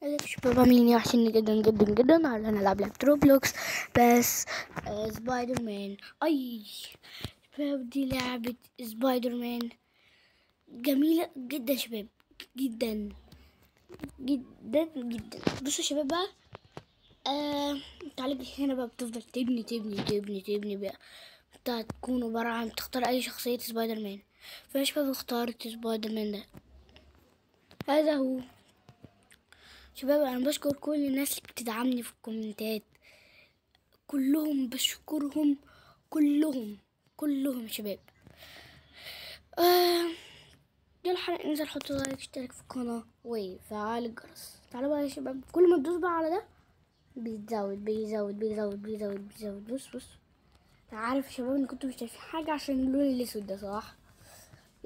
ازيك يا شباب، عاملين ايه؟ وحشني جدا جدا جدا. النهارده هنلعب لعبة Roblox بس سبايدر مان. اي شباب، دي لعبة سبايدر مان جميلة جدا شباب، جدا جدا جدا. بصوا يا شباب بقى، تعالى هنا بقى، بتفضل تبني تبني تبني تبني بقى، انت هتكون عبارة عن تختار اي شخصية سبايدر مان. فيا شباب اخترت سبايدر مان ده، هذا هو. شباب انا بشكر كل الناس اللي بتدعمني في الكومنتات، كلهم بشكرهم، كلهم كلهم شباب. يلا حلقة، انزل حط like، اشترك في القناة وفعل الجرس. تعالوا بقى يا شباب، كل ما تدوس بقى على ده بيزود بيزود بيزود بيزود بيزود. بص بص، عارف يا شباب ان كنتوا مش شايفين حاجة عشان اللون الاسود ده، صح؟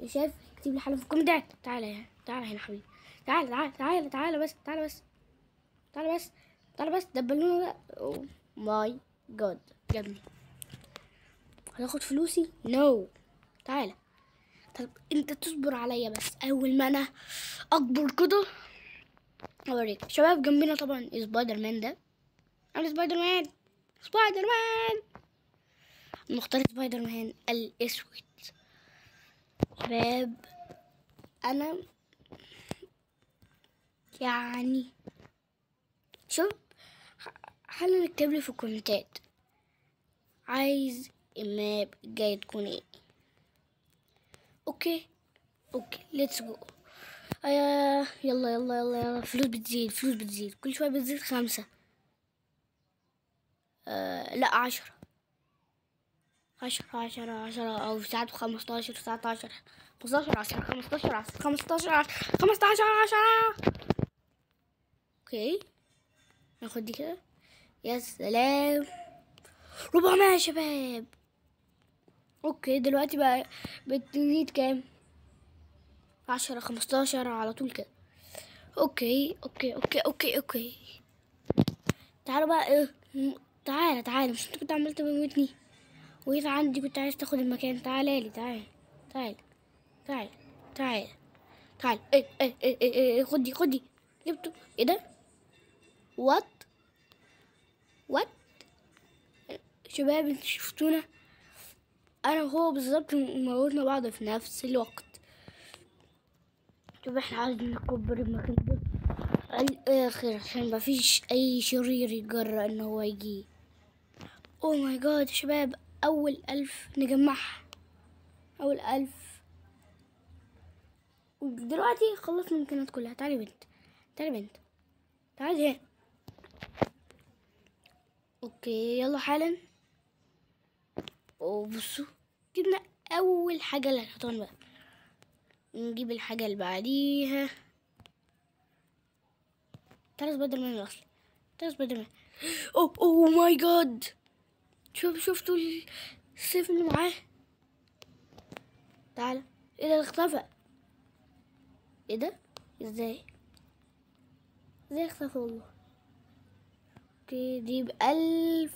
شايف؟ اكتب لي حاجة في الكومنتات. تعالى هنا، تعالى هنا حبيبي، تعالى تعالى تعالى تعالى بس، تعالى بس، تعالى بس، تعالى بس. ده البالونة ده، oh my God، جابني. هتاخد فلوسي؟ no. تعالى. طب انت تصبر عليا بس، اول ما انا اكبر كده اوريك. شباب جنبنا طبعا سبايدر مان ده، انا سبايدر مان، سبايدر مان، مختار سبايدر مان الاسود. شباب انا يعني شوف، حالا اكتب لي في الكومنتات عايز ال map الجاية تكون ايه. okay okay، let's go. يلا يلا يلا يلا، فلوس بتزيد، فلوس بتزيد كل شوية، بتزيد 5، لا 10، 10 10 10، او ساعات 15، 19، 15 10، 15 10، 15 10، 15 10. okay ناخد دي كده. يا سلام، 400 يا شباب. okay دلوقتي بقى بتزيد كام؟ 10، 15 على طول كده. okay okay okay okay okay، تعالوا بقى. ايه، تعالى تعالى، مش انت كنت عمال تموتني وقيت عندي، كنت عايز تاخد المكان. تعالى لي، تعالى تعالى تعالى تعالى تعالى. ايه ايه ايه ايه ايه، خدي خدي، جبته. ايه ده؟ what what شباب، انتوا شفتونا انا وهو بالظبط موتنا بعض في نفس الوقت. شوف احنا عايزين نكبر المكان ده على الاخر عشان مفيش اي شرير يتجرأ ان هو يجي. oh my God يا شباب، اول 1000 نجمعها، اول 1000. ودلوقتي خلصنا الامكانيات كلها. تعالي بنت، تعالي بنت، تعالي هنا. okay يلا حالا. وبصوا جبنا اول حاجة للحيطان بقى، نجيب الحاجة اللي بعديها. تعالى سبايدر مان الاصلي، تعالى سبايدر مان. oh my God، شوف، شفتوا السيف اللي معاه؟ تعالى. ايه ده؟ اختفى. ايه ده؟ ازاي ازاي اختفى والله. okay دي ب1000،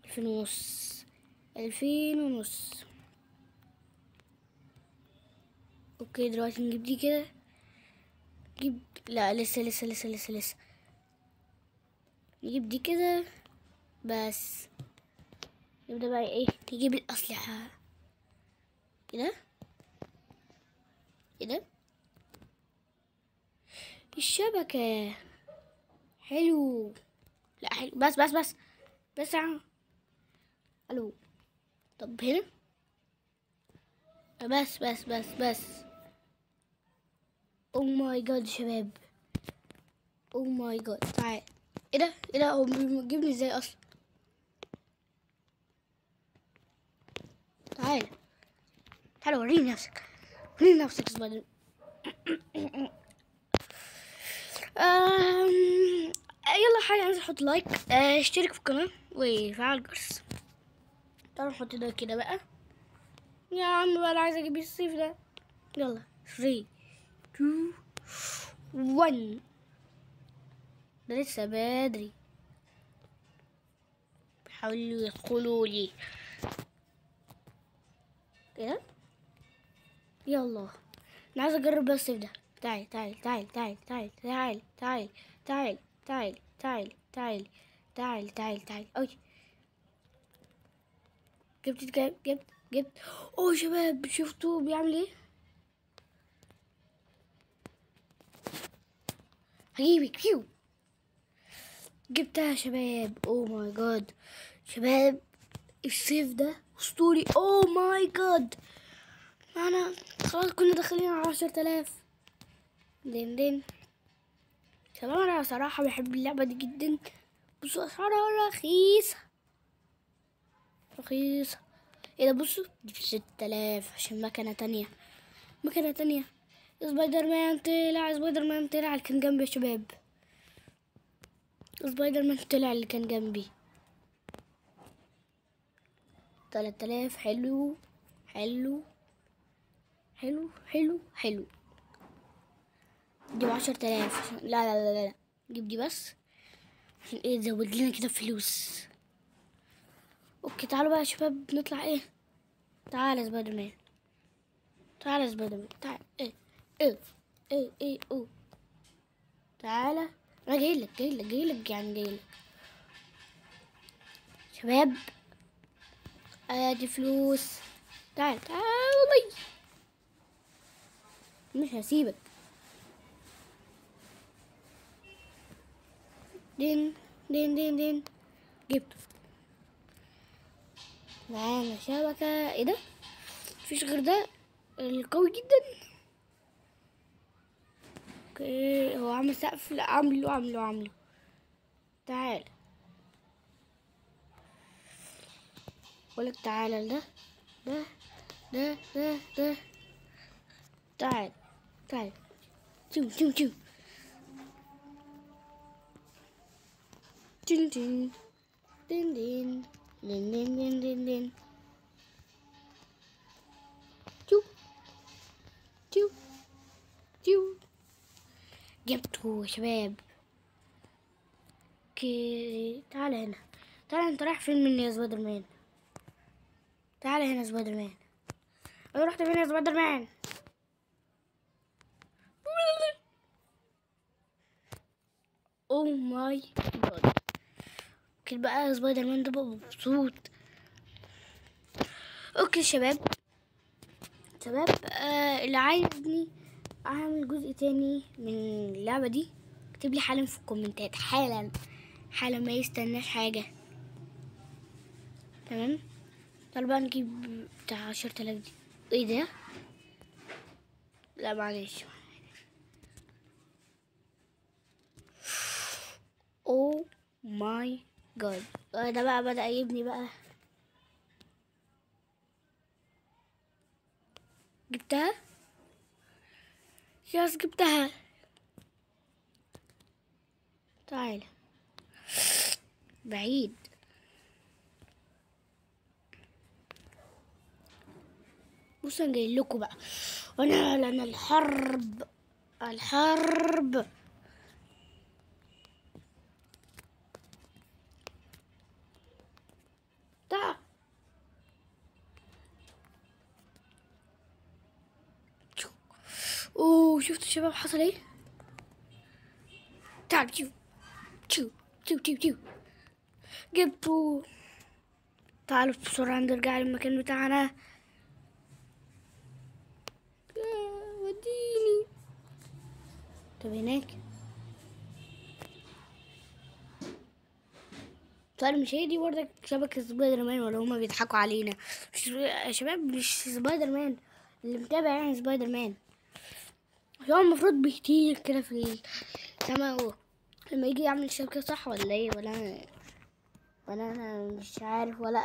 2500، 2500. okay دلوقتي نجيب دي كده، نجيب، لا لسه لسه لسه لسه لسه، نجيب دي كده بس. نبدأ بقى ايه، نجيب الأسلحة. ايه ده؟ ايه ده؟ الشبكة. حلو، لا حلو، بس بس بس بس يا عم. الو، طب هنا بس بس بس بس. oh my God شباب، oh my God. تعال. ايه ده؟ ايه ده؟ هو بيجيبني ازاي اصلا؟ تعال تعال، وريني نفسك، وريني نفسك سبايدر. يلا حاجة، انزل حط like، اشترك في القناة وفعل الجرس. تعالوا نحط ده كده بقى يا عم بقى، انا عايزة اجيب السيف ده. يلا 3 2 1. ده لسه بدري، بيحاولوا يدخلوا لي كده. يلا انا عايزه اجرب بس السيف ده. تعال تعال تعال تعال تعال تعال تعال تعال تعال تعال تعال تعال تعال تعال. اوي جبت جبت جبت. اوه شباب شفتوا بيعمل ايه؟ هجيبك فيو. جبتها يا شباب. oh my God شباب، السيف ده اسطوري. oh my God، انا خلاص كنا داخلين على 10,000. دين دين شباب، انا صراحة بحب اللعبة دي جدا. بصوا اسعارها رخيصة رخيصة. ايه ده؟ بصوا دي 6,000 عشان مكنة تانية، مكنة تانية. سبايدر مان طلع، سبايدر مان طلع اللي كان جنبي يا شباب. سبايدر مان طلع اللي كان جنبي. 3,000. حلو حلو حلو حلو حلو. دي 10,000. لا لا لا لا، جيب دي بس عشان ايه تزود لنا كده فلوس. okay تعالوا بقى يا شباب نطلع ايه. تعالى سبايدر مان، تعالى سبايدر مان، تعالى. ايه ايه ايه ايه او تعالى، انا جايلك جايلك جايلك يعني جايلك. شباب ادي فلوس. تعال تعال والله مش هسيبك. دين دين دين دين. جبته. معانا شبكة. ايه ده؟ مفيش غير ده القوي جدا. okay هو عامل سقف. لا عامله عامله عامله. تعال بقولك تعالى ده ده ده ده ده. تعال تعال. شو شو شو. دين دين دين دين دين دين دين دين. شو شو شو. جبته يا شباب. okay تعال هنا، تعال. انت رايح فين مني يا سبايدر مان؟ تعال هنا سبايدر مان. انا رحت فين يا سبايدر مان؟ oh my God. كده بقى سبايدر مان ده بقى مبسوط. okay شباب، شباب اللي عايزني اعمل جزء تاني من اللعبة دي اكتب لي حالا في الكومنتات، حالا حالا، ما يستناش حاجة. تمام تعالوا بقى نجيب بتاع 10,000 دي. ايه ده؟ لا معلش. oh my God، ده بقى بدأ يبني بقى. جبتها yes، جبتها. تعال بعيد. بصوا انا جاي لكم بقى، وانا لان الحرب الحرب. تعال اوه شفتوا الشباب حصل ايه؟ تعال شوف شوف شوف شوف شوف. جبتوا. تعالوا بسرعة نرجع للمكان بتاعنا. وديني. طب هناك طيب مش هي دي برضك شبكة سبايدر مان ولا هما بيضحكوا علينا؟ مش يا شباب، مش سبايدر مان اللي متابع يعني سبايدر مان. هو المفروض بيطير كده في السما لما يجي يعمل شبكة، صح ولا ايه؟ ولا انا مش عارف. ولا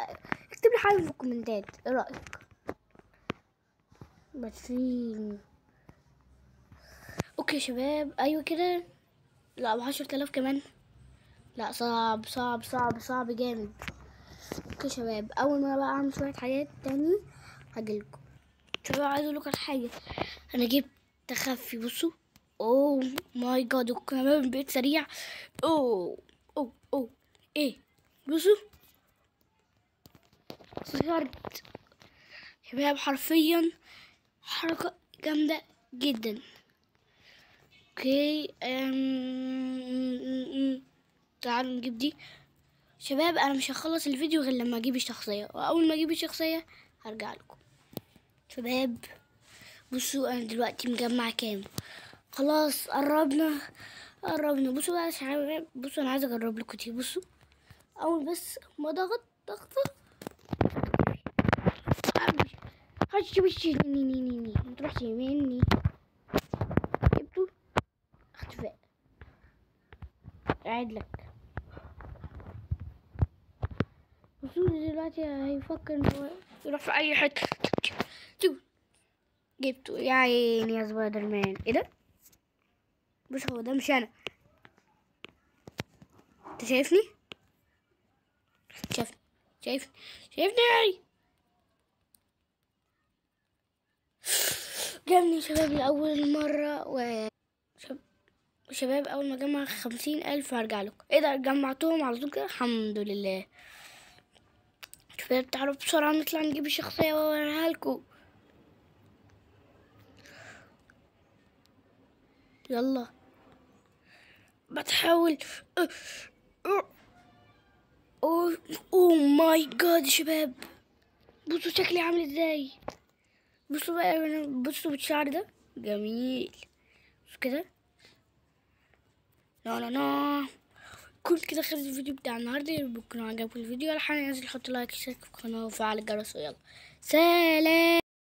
اكتب لي حاجة في الكومنتات، ايه رأيك؟ بس okay يا شباب. ايوه كده. لا ب10,000 كمان. لا صعب صعب صعب صعب جامد. okay شباب، اول ما بقى اعمل شوية حاجات تاني هجيلكم. شباب عايز اقول لكم على حاجة، انا جبت تخفي. بصوا oh my God، وكمان بقيت سريع. اوه اوه اوه ايه، بصوا صغرت شباب، حرفيا حركة جامدة جدا. okay. تعالوا نجيب دي شباب. انا مش هخلص الفيديو غير لما اجيب الشخصية، واول ما اجيب الشخصية هرجع لكم. شباب بصوا انا دلوقتي مجمع كام، خلاص قربنا. بصوا بقى يا شباب، بصوا انا عايزه اجرب لكم دي. بصوا اول بس ما ضغط ضغطه خش وش ني ني ني ني، ما تروحش مني. جبته اختفاء، قاعد لك. بصوا دلوقتي هيفكر ان هو يروح في اي حتة. جبته يا عيني يا سبايدر مان. ايه ده؟ بص هو ده مش انا، انت شايفني؟ شايفني شايفني شايفني. جابني شباب لأول مرة. شباب أول ما جمع 50,000 هرجع لكم. ايه ده جمعتهم على طول كده؟ الحمد لله. شباب تعالوا بسرعة نطلع نجيب الشخصية وأوريها لكم. يلا بتحاول. oh my God شباب، بصوا شكلي عامل ازاي. بصوا بقى، بصوا بالشعر ده جميل. بصوا كده. لا لا لا، كل كده خلص الفيديو بتاع النهارده. يا رب يكون عجبكم الفيديو. الحين انزل حط like، اشترك في القناة وفعل الجرس، ويلا سلام.